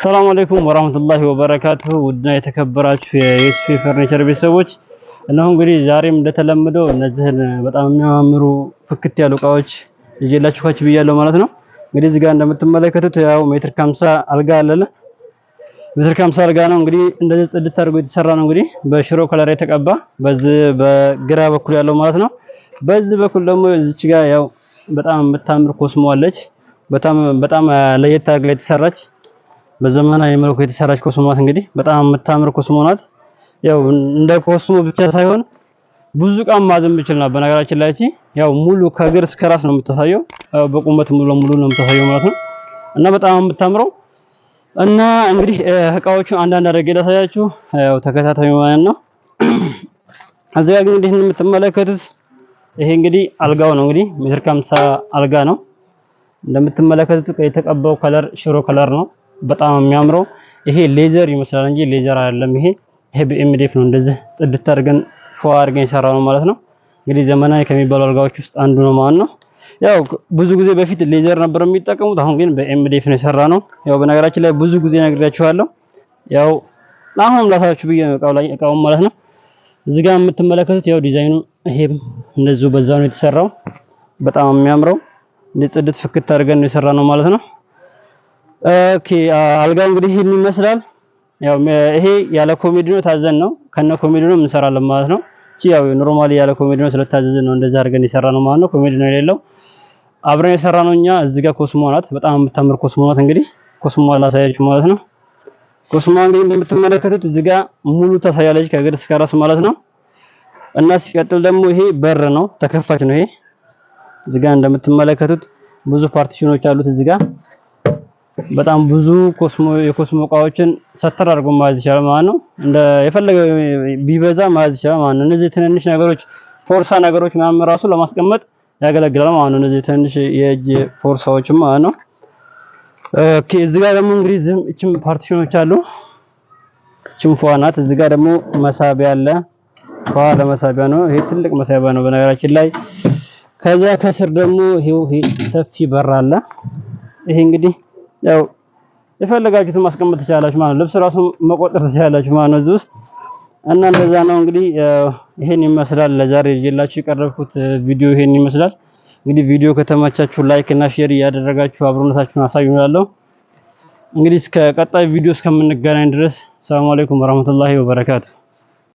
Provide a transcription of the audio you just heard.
ሰላም አለይኩም ወራህመቱላሂ ወበረካቱሁ። ውድና የተከበራችሁ የዩሱፍ ፈርኒቸር ቤተሰቦች፣ እነሆ እንግዲህ ዛሬም እንደተለመደው እነዚህን በጣም የሚያማምሩ ፍክት ያሉ እቃዎች ይዤላችሁ ከች ብያለሁ ማለት ነው። እንግዲህ እዚህ ጋር እንደምትመለከቱት ያው ሜትር ከ50 አልጋ አለለ፣ ሜትር ከ50 አልጋ ነው። እንግዲህ እንደዚህ ጽድት አድርጎ የተሰራ ነው። እንግዲህ በሽሮ color የተቀባ በዚህ በግራ በኩል ያለው ማለት ነው። በዚህ በኩል ደግሞ እዚች ጋር ያው በጣም የምታምር ኮስሞ አለች። በጣም በጣም ለየት አድርጋ የተሰራች፣ በዘመናዊ መልኩ የተሰራች ኮስሞ ናት። እንግዲህ በጣም የምታምር ኮስሞ ናት። ያው እንደ ኮስሞ ብቻ ሳይሆን ብዙ ዕቃ ማዘን ብችል ናት። በነገራችን ላይ እቺ ያው ሙሉ ከእግር እስከ ራስ ነው የምታሳየው። በቁመት ሙሉ ለሙሉ ነው የምታሳየው ማለት ነው። እና በጣም የምታምረው እና እንግዲህ እቃዎቹን አንዳንድ አድርጌ ላሳያችሁ፣ ያው ተከታታዩ ማለት ነው። እዚህ ጋር እንግዲህ እንደምትመለከቱት ይሄ እንግዲህ አልጋው ነው። እንግዲህ ሜትር ከ50 አልጋ ነው። እንደምትመለከቱት የተቀባው color ሽሮ color ነው። በጣም የሚያምረው። ይሄ leather ይመስላል እንጂ leather አይደለም። ይሄ በ MDF ነው። እንደዚህ ጽድት አድርገን ፎ አድርገን የሰራነው ማለት ነው። እንግዲህ ዘመናዊ ከሚባሉ አልጋዎች ውስጥ አንዱ ነው ማለት ነው። ያው ብዙ ጊዜ በፊት leather ነበር የሚጠቀሙት፣ አሁን ግን በ MDF ነው የሰራነው። ያው በነገራችን ላይ ብዙ ጊዜ ነግሬያችኋለሁ። ያው አሁንም ላሳያችሁ ብዬ ነው እቃው ላይ እቃውን ማለት ነው። እዚህ ጋር የምትመለከቱት ያው ዲዛይኑ ይሄም እንደዚሁ በዛ ነው የተሰራው። በጣም የሚያምረው እንደ ጽድት ፍክት አድርገን ነው የሰራነው ማለት ነው። Okay፣ አልጋው እንግዲህ ይህን ይመስላል። ያው ይሄ ያለ ኮሜዲኖ ታዘን ነው፣ ከነ ኮሜዲኖ እንሰራለን ማለት ነው። እቺ ያው normally ያለ ኮሜዲኖ ስለታዘዝን ነው እንደዛ አድርገን የሰራነው ማለት ነው። ኮሜዲኖ የሌለው አብረን የሰራነው እኛ። እዚህ ጋር ኮስሞ ናት፣ በጣም የምታምር ኮስሞ ናት። እንግዲህ ኮስሞ ላሳያችሁ ማለት ነው። ኮስሞ እንግዲህ እንደምትመለከቱት እዚህ ጋር ሙሉ ታሳያለች ከእግር እስከ ራስ ማለት ነው። እና ሲቀጥል ደግሞ ይሄ በር ነው፣ ተከፋች ነው ይሄ። እዚህ ጋር እንደምትመለከቱት ብዙ partition ኦች አሉት። እዚህ ጋር በጣም ብዙ ኮስሞ የኮስሞ እቃዎችን ሰተር አድርጎ መያዝ ይችላል ማለት ነው። እንደ የፈለገ ቢበዛ መያዝ ይችላል ማለት ነው። እነዚህ ትንንሽ ነገሮች ፖርሳ ነገሮች ምናምን ራሱ ለማስቀመጥ ያገለግላል ማለት ነው። እነዚህ ትንንሽ የእጅ ፖርሳዎችም ማለት ነው። Okay፣ እዚህ ጋር ደግሞ እንግዲህ ዝም እችም partition ኦች አሉ። እችም ፏ ናት። እዚህ ጋር ደግሞ መሳቢያ አለ። ፏ ለመሳቢያ ነው። ይሄ ትልቅ መሳቢያ ነው በነገራችን ላይ። ከዛ ከስር ደግሞ ይሄው ይሄ ሰፊ በር አለ። ይሄ እንግዲህ ያው የፈለጋችሁትን ማስቀመጥ ትችላላችሁ ማለት ነው። ልብስ ራሱ መቆጠር ትችላላችሁ ማለት ነው እዚህ ውስጥ። እና እንደዛ ነው እንግዲህ ይሄን ይመስላል ለዛሬ ይዤላችሁ የቀረብኩት ቪዲዮ ይሄን ይመስላል። እንግዲህ ቪዲዮ ከተመቻችሁ like እና share እያደረጋችሁ አብሮነታችሁን አሳዩን እላለሁ። እንግዲህ እስከ ቀጣይ ቪዲዮ እስከምንገናኝ ድረስ ሰላም አለይኩም ወራህመቱላሂ ወበረካቱ።